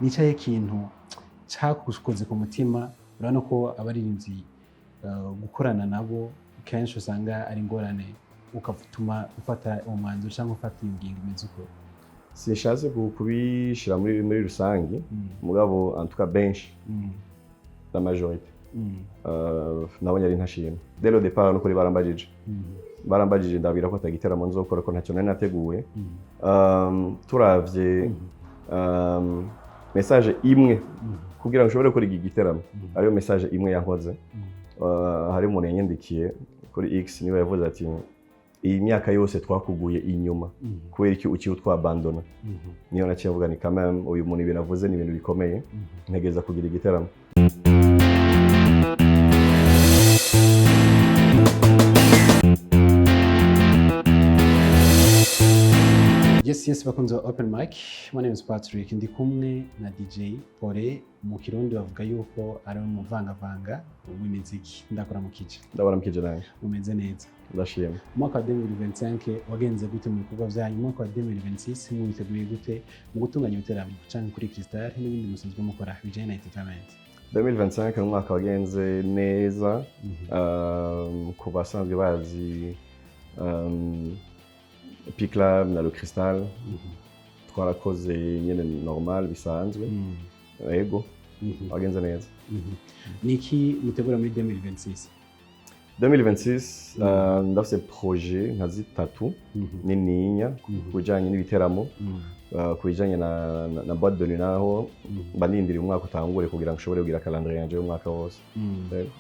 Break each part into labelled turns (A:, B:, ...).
A: Nicaye kintu cakukoze ku mutima? Urabona ko abaririmbyi gukorana nabo kenshi usanga ari ingorane, ugatuma ufata uwo mwanzuro cyangwa ufata iyo ngingo imeze uko?
B: Sinshatse kubishira muri rusange, mugabo en tout cas benshi, la majorité, nabonye ari ntashima dès le départ. Nukuri barambajije, barambajije, ndabwira ko atagiteramo nzokora, ko ntacyo nari nateguye. Turavye message imwe kugira ngo ushobore gukora iki giteramo, ariyo message imwe yankoze. Hari umuntu yanyandikiye kuri X, niwe yavuze ati: "Iyi myaka yose twakuguye inyuma, kubera iki uciye utwabandona?" Niyo naciye avuga ni quand même uyu muntu ibintu avuze ni ibintu bikomeye, ntegereza kugira igiteramo.
A: Yes, bakunze wa Open Mic. My name is Patrick. Ndi kumwe na DJ Pole. Mu Kirundi bavuga yuko ari umuvangavanga w'imiziki. Ndakora mu kije.
B: Ndabona mukije nanjye.
A: Umeze neza?
B: Ndashima.
A: Umwaka wa 2025 wagenze gute mu bikorwa byanyu? Umwaka wa 2026 mwiteguye gute mu gutunganya ibiteramo canke kuri Crystal n'ibindi musanzwe mukora bijanye na entertainment?
B: 2025 ni umwaka wagenze neza. Ku basanzwe bazi P-Club na Le Crystal, twarakoze nyene normal bisanzwe. Yego, wagenze neza.
A: Niki mutegura muri 2026?
B: 2026, ndafise projet nka zitatu nininya ku bijanye n'ibiteramo, ku bijanye na boîte de nuit, naho mba nindiriye umwaka utangure kugira ngo nshobore kugira calendrier yanje y'umwaka wose. Yego.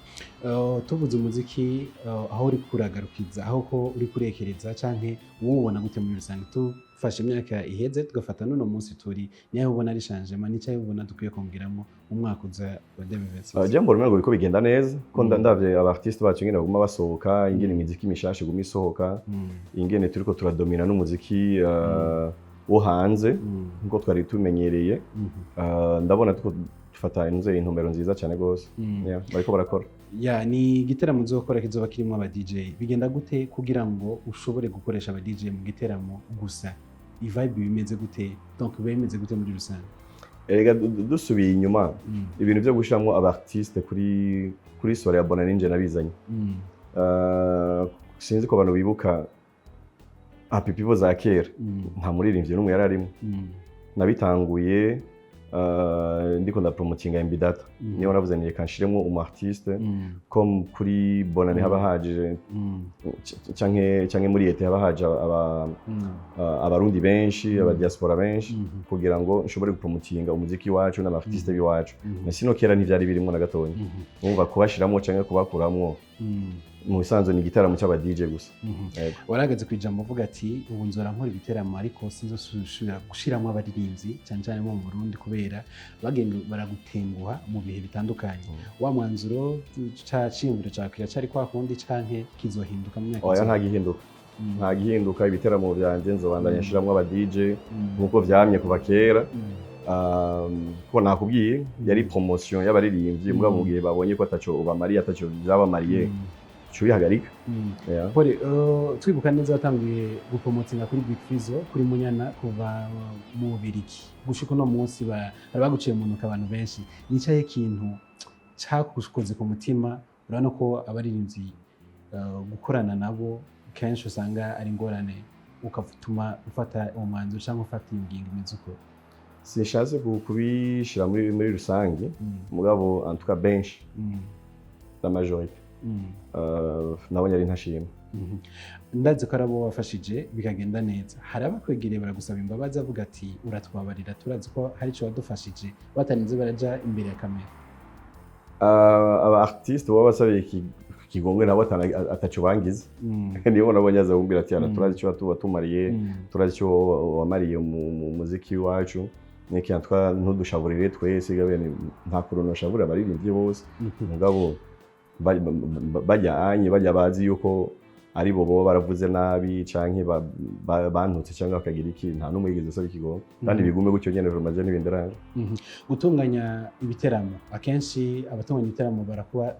A: Tuvuze umuziki, aho uri kuragarukiza, aho ko uri kurekereza, canke wowe ubona gute muri rusange? Tufashe imyaka iheze, tugafata n'uno munsi turi, niyo ubona ari changement, nico ubona dukwiye kongeramo umwaka uza wa 2026?
B: Je mbona umengo biriko bigenda neza, ko ndavye aba artiste bacu ingene baguma basohoka, ingene imiziki mishasha iguma isohoka, ingene turiko turadomina n'umuziki wo hanze nkuko twari tumenyereye. Ndabona turiko dufata intumbero nziza cyane gose. Yeah, bariko barakora.
A: Ya, ni igiteramo uzokora kizoba kirimo aba DJ. Bigenda gute kugira ngo ushobore gukoresha aba DJ mu giteramo gusa? Vibe bimeze gute? Donc biba bimeze gute muri rusange?
B: Erega dusubiye inyuma, ibintu byo gushiramwo aba artiste kuri soirée ya Bonane ninje nabizanye. Sinzi ko abantu bibuka Happy People za kera, nta muririmbyi n'umwe yari arimo. Nabitanguye ndiko ndapromotinga MB Data, niyo navuze ni reka nshiremo umu artiste, comme kuri Bonane haba haje canke muri été haba haje aba abarundi benshi, aba diaspora benshi, kugira ngo nshobore gupromotinga umuziki wacu n'aba artiste b'iwacu. Mais sino kera ntivyari birimwo na gatonya. Urumva kubashiramwo canke kubakuramwo, mu bisanzwe ni igitaramo cy'aba DJ gusa. Yego.
A: Warahagaze ku ijambo uvuga ati: "Ubu nzora nkora ibiteramo, ariko sinzosubira gushiramwo abaririmbyi, cyane cyane bo mu Burundi, kubera bagenda baragutenguha mu bihe bitandukanye." Wa mwanzuro ca ciyumviro cawe kiracari kwa kundi, canke kizohinduka mu myaka
B: Oya,
A: izoza?
B: nta gihinduka. Nta gihinduka. Ibiteramo vyanje nzobandanya nshiramwo aba DJ nkuko vyamye kuva kera. Ko nakubwiye yari promotion y'abaririmbyi, mugabo mu gihe babonye ko ataco ubamariye, ataco vyabamariye, uca ubihagarika. Yeah.
A: Pole, twibuka neza watanguye gupromotinga kuri Big Fizzo, kuri Munyana, kuva mu Bubirigi gushika uno munsi, bari baguciye mu ntoke abantu benshi. Nicaye ikintu cakukoze ku mutima? Urabona ko abaririmbyi gukorana nabo kenshi usanga ari ingorane, ugatuma ufata uwo mwanzuro cyangwa ufata iyo ngingo imeze uko?
B: Sinshatse kubishira muri rusange, mugabo en tout cas benshi, la majorité, nabonye ari ntashima.
A: Ndazi ko ari abo wafashije bikagenda neza. Hari abakwegereye baragusaba imbabazi, avuga ati: "Uratwabarira, turazi ko hari icyo wadufashije," batarinze baraja imbere ya kamera?
B: Aba artiste baba basabiye ikigongwe nabo ataco bangize. Niyo nabonye aza kumbwira ati: "Ara, turazi icyo watumariye, turazi icyo wamariye mu muziki wacu, niki ntudushaburire twese." Gabe nta kuntu noshaburira abaririmbyi bose, mugabo bajyanye bajya bazi yuko ari bo boba baravuze nabi canke bantutse canke bakagira iki, nta n'umwe yigeze asaba ikigongo, kandi bigume gutyo nyene, vraiment je ntibinderanje.
A: Gutunganya ibiteramo, akenshi abatunganya ibiteramo barakuba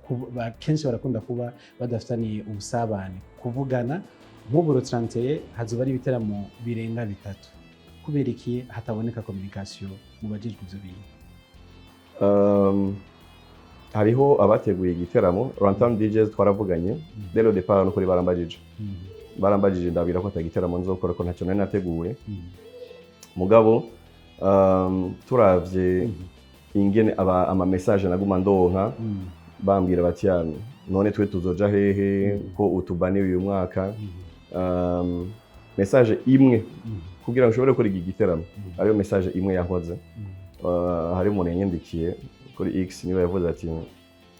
A: kenshi barakunda kuba badafitaniye ubusabane, kuvugana. Nk'ubu le 31 hazoba ari ibiteramo birenga bitatu. Kubera iki hataboneka communication mu bajejwe ivyo bintu?
B: Hariho abateguye igiteramo Runtown DJs, twaravuganye dès le départ. Nukuri barambajije, barambajije, ndabwira ko atagiteramo nzokora, ko ntacyo nari nateguye. Mugabo turavye ingene ama message naguma ndonka, bambwira bati: "Ya, none twe tuzoja hehe ko utubaniye uyu mwaka?" Message imwe kugira ngo ushobore gukora iki giteramo, ariyo message imwe yankoze. Hari umuntu yanyandikiye kuri X, niwe yavuze ati: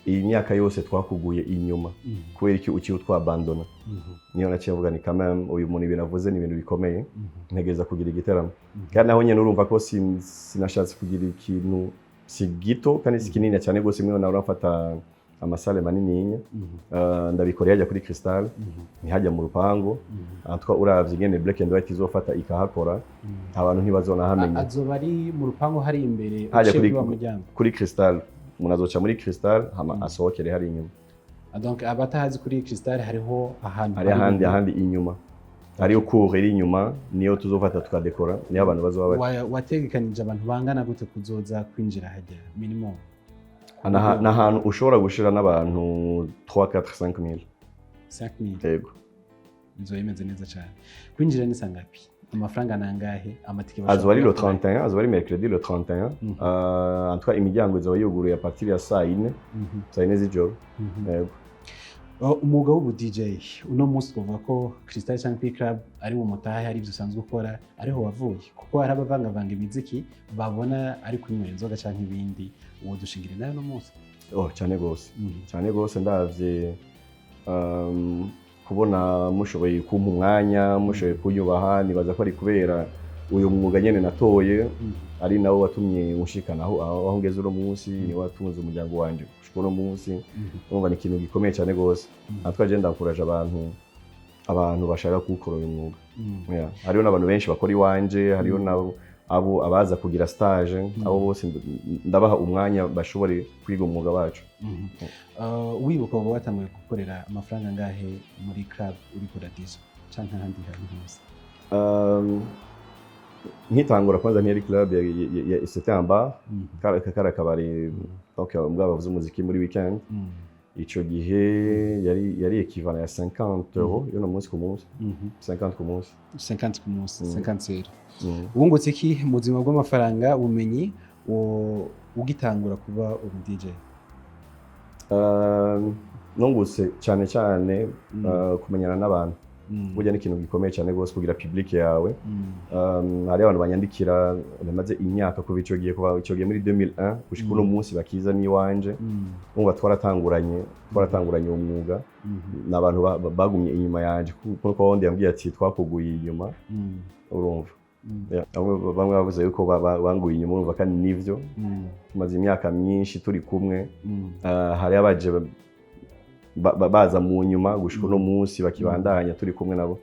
B: "Iyi myaka yose twakuguye inyuma, kubera iki ukiri utwabandona?" Niyo naciye mvuga ni quand même uyu muntu ibintu avuze ni ibintu bikomeye, ntegereza kugira igiteramo. Kandi naho nyene urumva ko sinashatse kugira ikintu si gito kandi si kinini cyane rwose, mwe nawe urafata ama salle manininya. Ndabikoreye hajya kuri Crystal, ntihajya mu rupangu. En tout cas, uravye ingene Black and White izofata ikahakora, abantu ntibazonahamenya.
A: Azoba ari mu rupangu hari imbere
B: Hajya
A: uciye
B: kuri
A: kuri wa muryango?
B: Kuri Crystal. Umuntu azoca muri Crystal hama asohokere hari inyuma.
A: Ah, donc abatahazi kuri Crystal hariho ahantu
B: hari ahandi, ahandi inyuma hariyo cour iri inyuma, niyo tuzofata tukadekora, niyo abantu bazoba bari.
A: Wategekanije abantu bangana gute kuzoza kwinjira hajya minimum?
B: N'ahantu ushobora gushira n'abantu 3 4 5 mille.
A: 5000?
B: Yego.
A: Bizoba bimeze neza cyane. Kwinjira ni sangapi? Amafaranga nangahe? Amatike
B: Azoba ari le
A: kuyakura?
B: 31, azoba ari mercredi le 31. En tout cas, imiryango izoba yuguruye à partir ya saa yine, saa yine z'ijoro. Yego.
A: Oh, umwuga w'ubu DJ uno munsi twavuga ko Crystal cyangwa Club ari wo mutahe, ari ibyo usanzwe ukora, ariho wavuye, kuko hari abavangavanga imiziki babona ari kunywera inzoga cyangwa ibindi. Uwo dushingira nayo uno munsi?
B: Oh, cyane gose, cyane gose. Ndavye kubona mushoboye kumpa umwanya, mushoboye kunyubaha, nibaza ko ari kubera uyu mwuga nyene natoye, ari nawo watumye unshikana aho ngeze uno munsi, niwo watunze umuryango wanje gushika uno munsi. Urumva ni ikintu gikomeye cyane gose. Natwe je ndakuraje abantu bashaka kuwukora uyu mwuga. Yeah. Hariho n'abantu benshi bakora iwanje, hariho nabo abo abaza kugira stage, abo bose ndabaha umwanya bashobore kwiga umwuga wacu.
A: Wibuka uba watanguye gukorera amafaranga angahe muri club uriko uradija canke ahandi hantu hose?
B: Nkitangura kwanza ntiyari club, c'était un bar. Kari akabari, donc mbwa bavuza umuziki muri weekend. Ico gihe yari equivalent ya 50 € y'uno munsi ku munsi. 50 ku munsi.
A: 50 ku munsi? 50 euro. Wungutse iki mu buzima bw'amafaranga, ubumenyi, ugitangura kuba umu DJ?
B: Nungutse cyane cyane kumenyana n'abantu. Burya ni ikintu gikomeye cyane rwose kugira public yawe. Hariho abantu banyandikira bamaze imyaka kuva ico gihe, kuva ico gihe muri 2001 gushika uno munsi bakiza n'iwanje. Urumva twaratanguranye uwo mwuga. Ni abantu bagumye inyuma yanje, kuko wundi yambwiye ati: "Twakuguye inyuma." Urumva. Yeah, bamwe bavuze yuko banguye inyuma, urumva kandi nivyo. Tumaze imyaka myinshi turi kumwe. Hari abaje baza mu nyuma, gushika uno munsi bakibandanya turi kumwe nabo.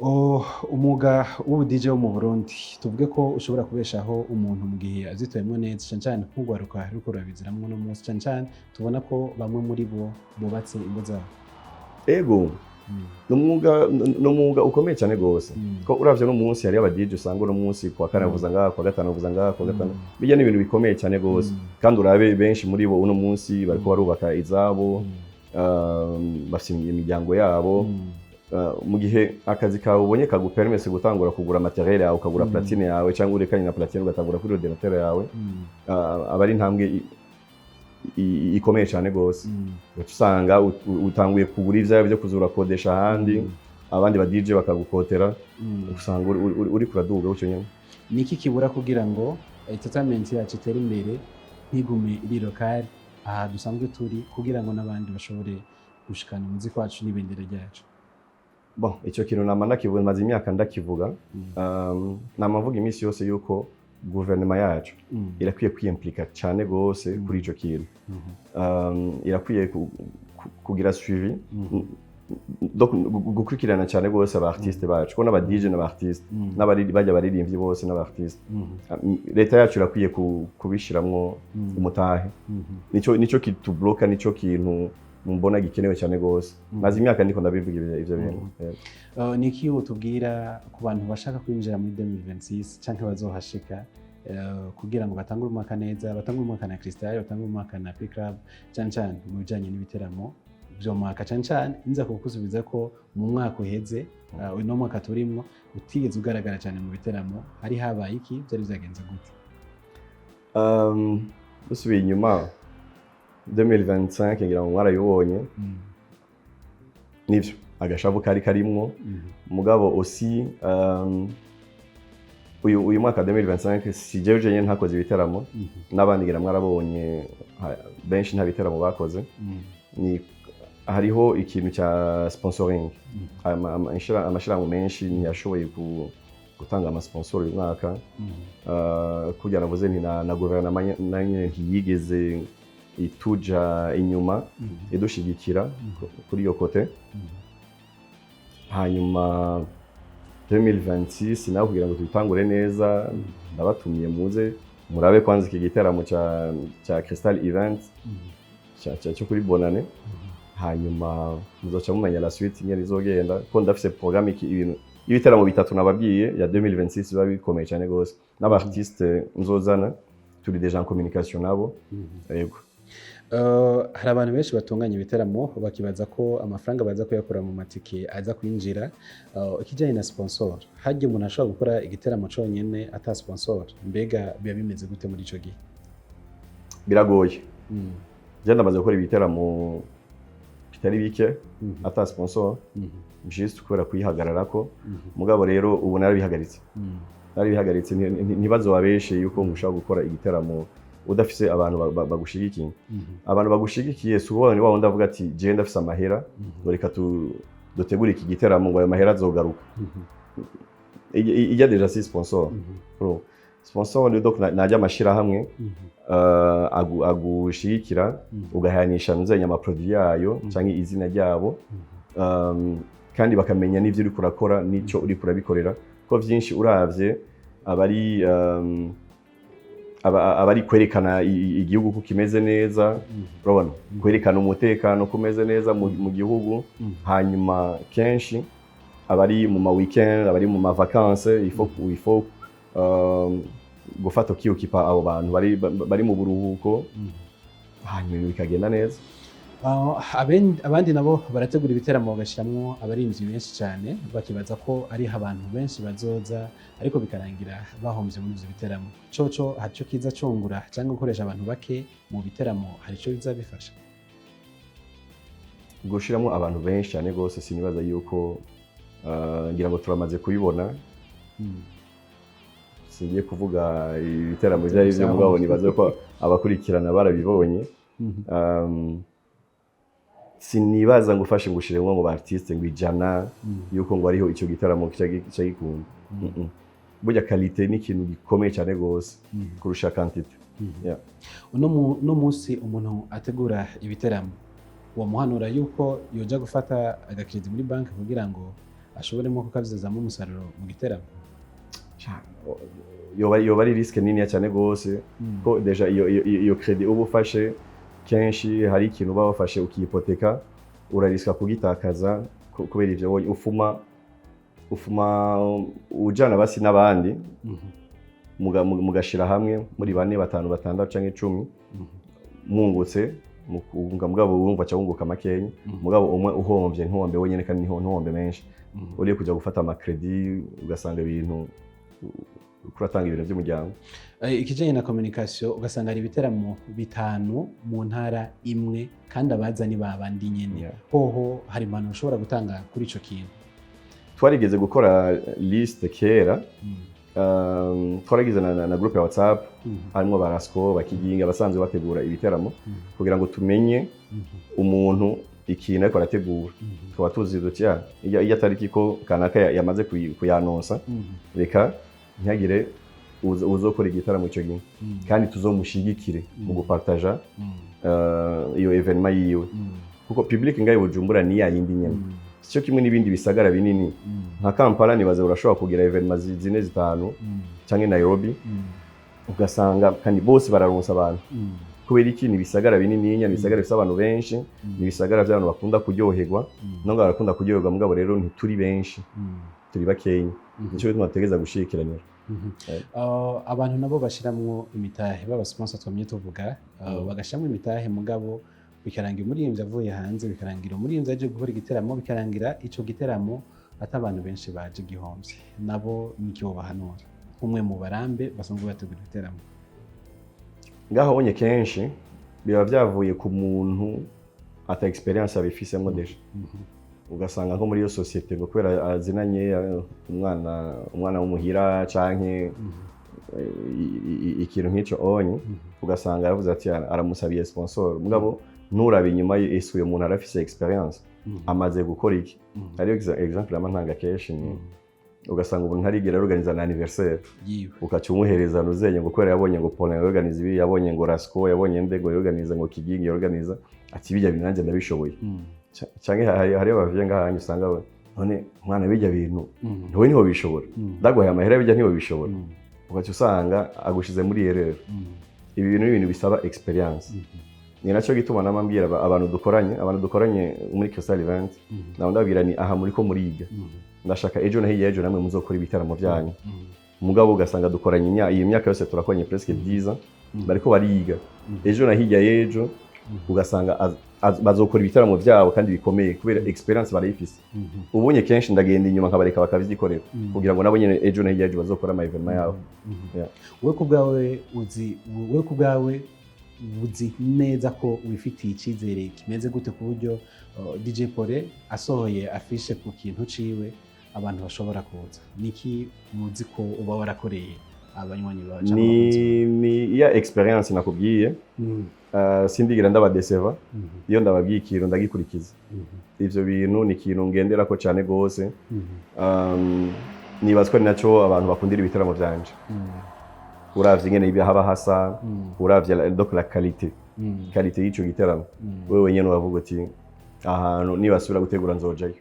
A: Oh, umwuga w'ubu DJ wo mu Burundi, tuvuge ko ushobora kubeshaho umuntu mu gihe avyitwayemwo neza, cane cane nk'urwaruka ruriko rurabiziramwo uno munsi, cane cane tubona ko bamwe muri bo bubatse ingo zabo?
B: Ego. Ni umwuga ukomeye cyane rwose, ko uravye no munsi hariyo aba DJ usanga uno munsi kuwa kane bavuza ngaha, kuwa gatanu bavuza ngaha, kuwa gatanu. Bijya ni ibintu bikomeye cyane rwose. Kandi urabe benshi muri bo uno munsi bariko barubaka izabo, bafite imiryango yabo. Mu gihe akazi kawe ubonye kagupermese gutangura kugura matériel yawe, ukagura platine yawe, cyangwa urekanye na platine ugatangura kuri ordinateur yawe, aba ari intambwe ikomeye cyane rwose. Ugaca usanga utanguye kugura ibyawe byo kuza urakodesha ahandi, abandi ba DJ bakagukotera, usanga uri kuraduga gutyo nyine.
A: Ni iki kibura kugira ngo entertainment yacu itere imbere, ntigume iri local aha dusanzwe turi, kugira ngo n'abandi bashobore gushikana umuziki wacu n'ibendera ryacu?
B: Bon, icyo kintu nama ndakivuga, maze imyaka ndakivuga. Nama mvuga iminsi yose yuko guverinoma yacu irakwiye kwiyimplika cyane rwose kuri icyo kintu. Irakwiye kugira suivi, donc gukurikirana cyane rwose aba artiste bacu, ko n'aba DJ n'aba artiste bajya baririmbyi bose n'aba artiste. Leta yacu irakwiye kubishiramwo umutahe. Nico kitubloka, nico kintu. mbona gikenewe cyane gose. Maze imyaka ndiko ndabivuga ivyo bintu.
A: Ni iki wotubwira ku bantu bashaka kwinjira muri 2026 canke bazohashika, kugira ngo batangure umwaka neza, batangure umwaka na Crystal, batangure umwaka na P Club, cyane cyane mu bijanye n'ibiteramo vyo mu mwaka? Cyane cyane nza kukusubiza ko mu mwaka uheze, uno mwaka turimwo, utigeze ugaragara cyane mu biteramo. Hari habaye iki? Byari byagenze gute?
B: Dusubiye inyuma, 2025 ngira ngo mwarabibonye. Nivyo, agashavu kari karimwo. Mugabo aussi uyu mwaka 2025 si jewe jenyine ntakoze ibiteramo. N'abandi ngira mwarabonye, benshi nta biteramo bakoze. Ni hariho ikintu cya sponsoring. Amashirahamwe menshi ntiyashoboye gutanga amasponsor uyu mwaka. Kurya navuze nti na guverinoma nayo nyene ntiyigeze ituja inyuma, idushigikira kuri iyo côté. Hanyuma 2026 nawe, kugira ngo tubitangure neza, ndabatumiye muze murabe kwanza iki giteramo ca Crystal Event cyo kuri Bonane. Hanyuma muzoca mumenya la suite ingene izogenda, ko ndafise programme iki ibintu ibiteramo bitatu nababwiye ya 2026 biba bikomeye cyane gose, n'aba artiste nzozana turi déjà en communication nabo. Yego.
A: Hari abantu benshi batunganya ibiteramo bakibaza ko amafaranga baza kuyakura mu matike aza kwinjira. Ikijyanye na sponsor, harya umuntu ashobora gukora igiteramo conyene ata sponsor? Mbega biba bimeze gute muri ico gihe?
B: Biragoye. Je ndamaze gukora ibiteramo bitari bike ata sponsor, juste kubera kuyihagararako. Mugabo rero ubu narabihagaritse. Narabihagaritse. Ntibazobabeshe yuko mushobora gukora igiteramo udafise abantu bagushigikiye. Abantu bagushigikiye si ukuvuga ni wa wundi avuga ati: "Jewe ndafise amahera, ngo reka dutegure iki giteramo, ngo ayo mahera azogaruka." Ijya déjà si sponsor. Pro sponsor ni donc najya amashirahamwe agushigikira, ugahanisha nzenya amaproduit yayo canke izina ryabo, kandi bakamenya n'ivyo uriko urakora n'ico uriko urabikorera, ko vyinshi uravye abari abari kwerekana igihugu ko kimeze neza, urabona, kwerekana umutekano ko umeze neza mu gihugu. Hanyuma kenshi abari mu ma weekend, abari mu ma vacances, il faut gufata ukiyokipa abo bantu bari mu buruhuko, hanyuma ibintu bikagenda neza.
A: Abandi nabo barategura ibiteramo bagashiramwo abarimvyi benshi cyane, bakibaza ko ariho abantu benshi bazoza, ariko bikarangira bahomvye muri ivyo biteramo. Coco hari ico kiza cungura, cyangwa gukoresha abantu bake mu biteramo hari ico biza bifasha?
B: Gushiramo abantu benshi cyane rwose sinibaza yuko, ngira ngo turamaze kubibona. Singiye kuvuga ibiteramo ibyo ari byo, mugabo nibaza ko abakurikirana barabibonye. Sinibaza ngo ufashe ngo ushiremo ngo ba artiste ngo 100 yuko ngo ariho icyo gitaramo kica gikunda. Burya qualité ni ikintu gikomeye cyane rwose kurusha quantité. Yeah.
A: Uno munsi umuntu ategura ibiteramo wamuhanura yuko yoja gufata agacrédit muri banki kugira ngo ashoboremo kukabyazamo umusaruro mu giteramo?
B: Yoba ari risque niniya cyane rwose, ko déjà iyo crédit uba ufashe, kenshi hari ikintu uba wafashe ukiyipoteka, urariska kugitakaza kubera ivyo wonye ufuma ujana basi n'abandi, mugashira hamwe muri bane, batanu, batandatu canke 10. Mwungutse mukunga, mugabo wumva aca wunguka makenya. Mugabo umwe uhomvye ntuhombe wenyene, kandi niho ntuhombe menshi. Uriye kuja gufata amacrédit, ugasanga ibintu uriko uratanga ibintu by'umuryango.
A: Ikijanye na communication, ugasanga hari ibiteramo bitanu mu ntara imwe kandi abaza ni babandi nyene. Hoho hari impanuro ushobora gutanga kuri ico kintu?
B: Twarigeze gukora liste kera. Twaragize na groupe ya WhatsApp harimo ba Rasco, bakiginga, abasanzwe bategura ibiteramo, kugira ngo tumenye umuntu ikintu ariko arategura. Tukaba tuzi duti: "Ah, iyo tariki ko kanaka yamaze kuyanonsa, reka ntihagire uzokora igitaramo ico gihe, kandi tuzomushigikire mu gupartaja iyo événement yiwe," kuko public ngaho i Bujumbura ni ya yindi nyene, sico kimwe n'ibindi bisagara binini nka Kampala. Nibaza urashobora kugira événement zine, zitanu, canke Nairobi, ugasanga kandi bose bararonsa abantu. Kubera iki? Ni ibisagara binininya, ni ibisagara bifise abantu benshi, ni ibisagara by'abantu bakunda kuryoherwa. Nubwo barakunda kuryoherwa, mugabo rero ntituri benshi, turi bakenya. Nico gituma tutegereza gushikiranira.
A: Abantu nabo bashiramwo imitahe, baba sponsor twamye tuvuga, bagashiramwo imitahe, mugabo bikarangira umuririmbyi avuye hanze, bikarangira umuririmbyi aje gukora igiteramo, bikarangira ico giteramo ati abantu benshi baje gihomvye. Nabo niki wobahanura nk'umwe mu barambe basanzwe bategura ibiteramo?
B: Ngaho ubonye kenshi biba byavuye ku muntu ata expérience abifisemo déjà. Ugasanga nko muri iyo société, ngo kubera azinanye umwana w'umuhira canke ikintu nk'ico onye, ugasanga yavuze ati aramusabiye sponsor, mugabo nturabe inyuma ye, ese uyu muntu arafise expérience? Amaze gukora iki? Hariyo exemple ama ntanga kenshi, ni ugasanga umuntu ntarigera organiza na anniversaire
A: yiwe,
B: ukaca umuhereza nuzenye ngo kubera yabonye ngo Paulin yorganiza ibi, yabonye ngo Rasco, yabonye nde ngo yorganiza, ngo Kigingi yorganiza, ati bijya bintu nanjye ndabishoboye. Canke hariyo abavyeyi ngaha hanyu usanga none mwana bijya bintu ntiwe niho bishobora, ndaguhaye amahera bijya ntiwe bishobora, ugaca usanga agushize muri erreur. Ibi bintu ni ibintu bisaba expérience. Ni nacyo gituma nama mbwira abantu dukoranye muri Crystal Event, nabo ndababwira ni aha muri ko muriga, ndashaka ejo na hirya y'ejo namwe muzokora ibitaramo byanyu. Mugabo ugasanga dukoranye iyi myaka yose turakoranye, presque 10 ans, bariko bariga. Ejo na hirya y'ejo ugasanga bazokora ibitaramo byabo kandi bikomeye kubera expérience barayifise. Ubonye kenshi ndagenda inyuma nkabareka bakavyikorera kugira ngo nabo nyene ejo na hirya y'ejo bazokora ama événement yabo. Yeah.
A: Wowe ku bwawe uzi neza ko wifitiye icyizere kimeze gute ku buryo DJ Paulin asohoye afishe ku kintu ciwe abantu bashobora kuza? Niki muzi ko uba warakoreye abanywanyi bawe canke abakunzi bawe?
B: Ni ya expérience nakubwiye. Sindigira ndabadeseva. Iyo ndababwiye ikintu ndagikurikiza. Ivyo bintu ni ikintu ngenderako cyane gose. Nibaza ko ari nacyo abantu bakundira ibitaramo vyanje. Uravye ingene ibi haba hasa, uravye donc la qualité, qualité y'ico giteramo, wewe wenyene uravuga uti ahantu nibasubira gutegura nzojayo.